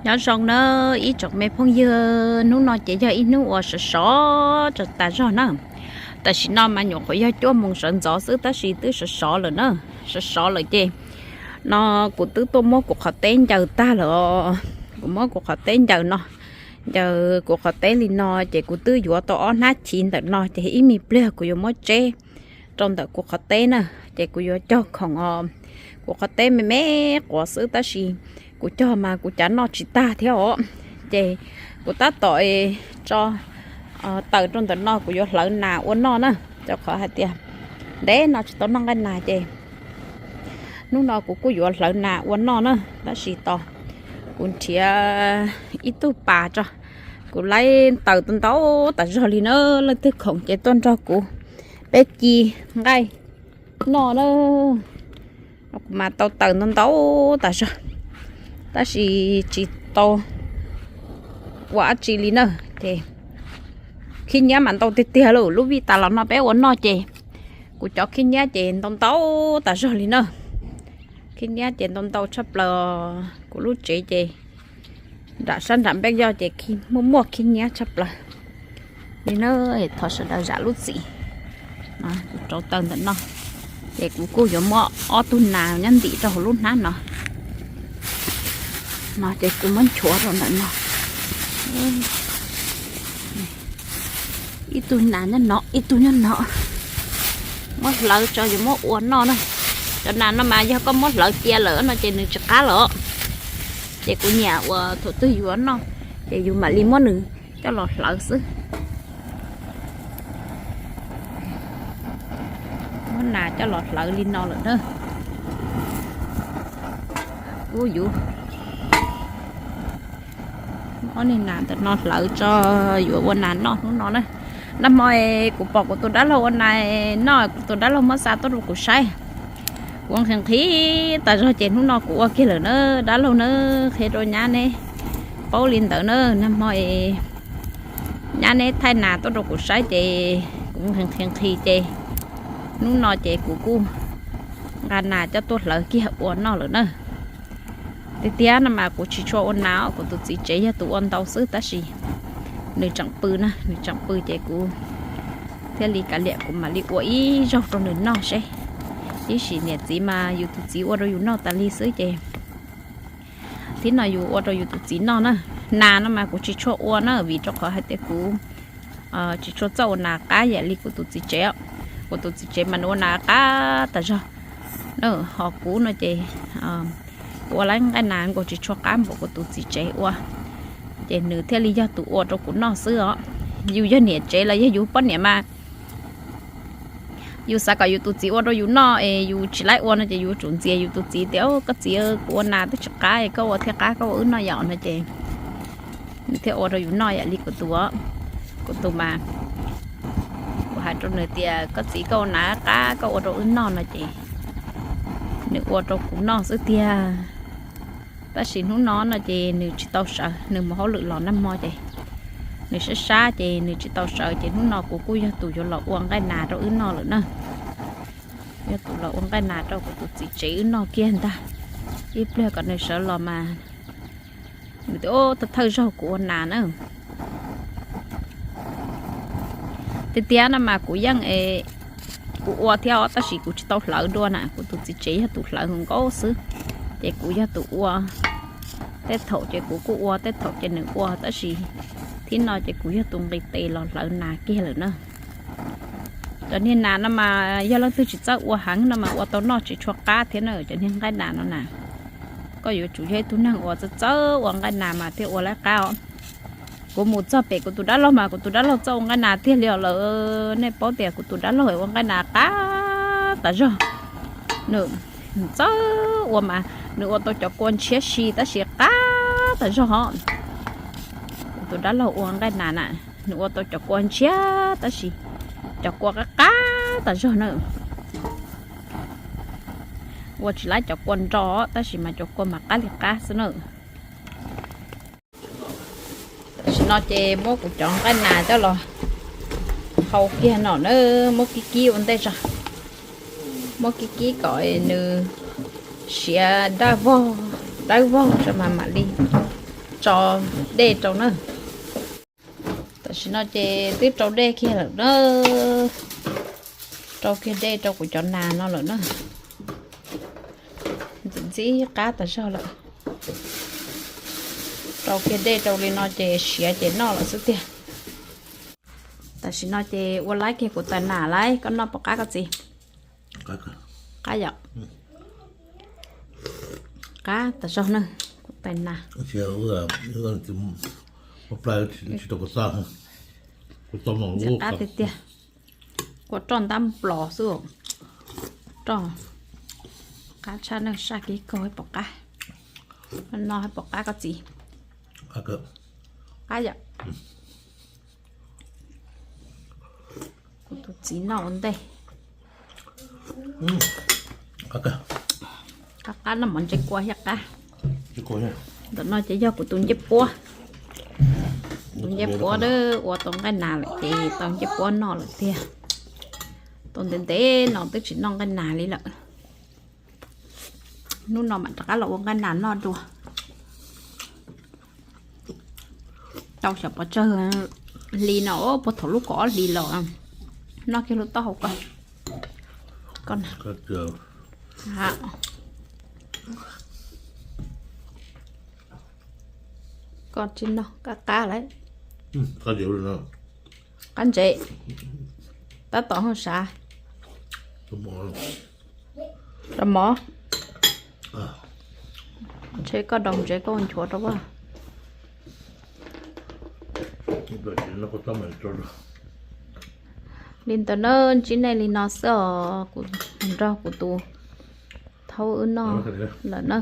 Nyob zoo na ib tsoom me phooj ywg, hnub no ces yog ib hnub uas sov sov tas zog na. Tam sim no mas nyuam qhuav yog cuaj moos sawv ntxov xwb tab sis twb sov sov lawm na. Sov sov lawm ces no kuv twb tuaj muab kuv qhov teb ncaws tag lawm os. Kuv muab kuv qhov teb ncaws no, ncaws kuv qhov teb li no ces kuv twb yuav tau ob hnab chiv ntawm no ces ib me pliag kuv yuav muab tseb rau ntawm kuv qhov teb na. Ces kuv yuav cog khoom os. Kuv qhov teb me me quav xwb tab sis kuv cog mas kuv cav noj tsis tag thiab os. Ces kuv tab tom tso taws rau ntawm no kuv yuav hlawv nas ua noj na. Rau qhov hais tias ntev no tsis tau noj nqaij nas ces hnub no kuv kuj yuav hlawv nas ua noj na. Tab sis tos kuv nrhiav ib tug pas tso. Kuv laib taws ntau ntau tas zog li na, leej twg khoom ces tuaj nrog kuv peb ci nqaij noj na. Kuv mas tau taws ntau ntau tas zog tab sis tsis tau ua dab tsi li na. Ces khib nyiab mas ntau tiag tiag lauj, lub vij tas los no peb ua noj ces kuv cov khib nyiab ces ntau ntau tas zog li na. Khib nyiab ces ntau ntau tshaj plaws. Kuv lub tsev ces nram sab nram npej yoj ces muaj muaj khib nyiab tshaj plaws li na. Thov sawv daws zam lub txim. Kuv rauv taws ntawm no ces kuv kuj yuav muab ob tug nas nyob ntim rau hauv lub hnab no. No ces kuv muab nchuav rau ntawm no. Ib tug nas nyob no, ib tug nyob no. Muab hlawv tso yuav muab ua noj na. Cov nas no mas yog koj muab hlawv cia lawm no ces nws tsis qab lawm. Ces kuv nyiam uas thaum twg yuav noj ces yus mam li muab nws coj los hlawv xwb. Muab nas coj los hlawv li no lawm na. Kuv yuav ob niag nas ntawm no hlawv tso yuav ua nas noj hnub no na. Nag hmo kuv pom kuv tus dab laug ua nas noj, kuv tus dab laug muab xa tuaj rau kuv saib. Kuv nqhis nqhis tas zog ces hnub no kuv ua kiag lawm na. Dab laug na, qhia rau nyab neb paub li ntawd na. Nag hmo nyab neb thaij nas tuaj rau kuv saib ces kuv nqhis nqhis nqhis ces hnub no ces kuv kuj nqa nas coj tuaj hlawv kiag ua noj lawm na. Tiag tiag no mas kuv tsis tshua ua nas, kuv tus txiv tsev yog tus ua ntau xwb tab sis nws tseem pw na, nws tseem pw ces kuv thiaj li kav liam kuv mam li ua ib zaug rau nws noj seb. Ib sim niam txiv mas yus tus txiv ua rau yus noj tas li xwb ces thib no yus ua rau yus tus txiv noj na. Nas no mas kuv tsis tshua ua na vim rau qhov hais tias kuv tsis tshua txawj ua nas qab yam li kuv tus txiv tsev. Kuv tus txiv tsev mas nws ua nas qab tas zog. Ho kuv no ces kuv ua lawv nqaij nas nkaus tsis tshua qab npaum kuv tus txiv tsev ua, ces nws thiaj li yog tus ua rau kuv noj xwb os. Yus yog niam tsev los yog yus poj niam mas yus xav kom yus tus txiv ua rau yus noj es yus tsis laib ua no ces yus tsum ntxias yus tus txiv tias, Koj txiv, kuv ua nas twb tsis qab, koj ua thiaj qab, koj ua wb noj yom, no ces nws thiaj ua rau yus noj yam li kuv tus. Kuv tus mas kuv hais rau nws tias, Koj txiv, koj ua nas qab, koj ua rau wb noj, no ces nws ua rau kuv noj xwb tiag. Tab sis hnub no no ces nws tsis tau sawv, nws mus hauj lwm los nag hmo ces nws sab sab ces nws tsis tau sawv ces hnub no kuv kuj yog tus yuav los ua nqaij nas rau wb noj lawm na. Yog tus los ua nqaij nas rau kuv tus txiv tsev wb noj kiag ntag. Ib pliag kom nws sawv los mas nws tias, Thawj thawj zaug kuv ua nas na. Tiag tiag no mas kuv yeej, kuv ua thiab os tab sis kuv tsis tau hlawv dua na, kuv tus txiv tsev yog tus hlawv nkaus xwb. Ces kuv yog tus ua, tej thaum ces kuv kuj ua, tej thaum ces nws ua, tab sis thib no ces kuv yog tus nqis tes los hlawv nas kiag lawm na. Cov niag nas no mas yog leej twg tsis txawj ua heev no mas ua tau noj tsis tshua qab thiab na. Cov niag nqaij nas no na, koj yuav tsum yog ib tug neeg uas txawj txawj ua nqaij nas mas thiaj ua lawv qab os. Kuv mus txog pem kuv tus dab laug mas kuv tus dab laug txawj ua nqaij nas tiag li os lawm. Nej paub tias kuv tus dab laug ua nqaij nas qab tas zog. Nws txawj ua mas nws ua tau cov kua ntshiab si tab sis qab tas zog os. Kuv tus dab laug ua nqaij nas na, nws ua tau cov kua ntshiab tab sis cov kua qab qab tas zog na. Ua tsis laib cov kua nro tab sis mas cov kua mas qab li qab xwb na. Tam sim no ces muab kuv cov nqaij nas coj los hau kiag no na, muab kib kib ua ntej tso. Muab kib kib kom nws siav dawb vog, dawb vog tso mas mam li Tso dej rau na. Tam sim no ces twb rau dej kiag lawm na. Rau kiag dej rau kuv cov nas no lawm na. Ntxim ntxim qab tas zog lawm. Rau kiag dej rau li no ces siav ces noj lawm xwb tiag. Tam sim no ces ua laib kiag kuv tais nas lauj, koj noj puas qab koj txiv? Qab yom. Qab tas zog na, kuv tais nas. Ntxim qab tiag tiag. Kua roj ntab nplos xwb. Roj qab tshaj na, saj kiag koj puas qab. No puas qab koj txiv? Qab yom. Kuv tus txiv noj ua ntej. Qab qab, noj mov ntse kua thiab qab. Ntawm no ces yog kuv tus ncej puab. Tus ncej puab ua tau nqaij nas lawm ces tau ncej puab noj lawm tiag. Tau ntev ntev no twb tsis noj nqaij nas li lawm. Hnub no mam rov qab los ua nqaij nas noj dua. Tau xyov pov tsawg hli no, puag thaum lub kaum ob hlis los. Noj kiag lub taub hau ko. Koj tsis noj qab qab lawm. Qab ntse. Tab tom hauj sav. Rau mov. Ntshe koj daus ntsev koj nchuav rau vaj. Li ntawd na, ntsib nej li no xwb os, kuv nrog kuv tus thaub wb noj lawm na.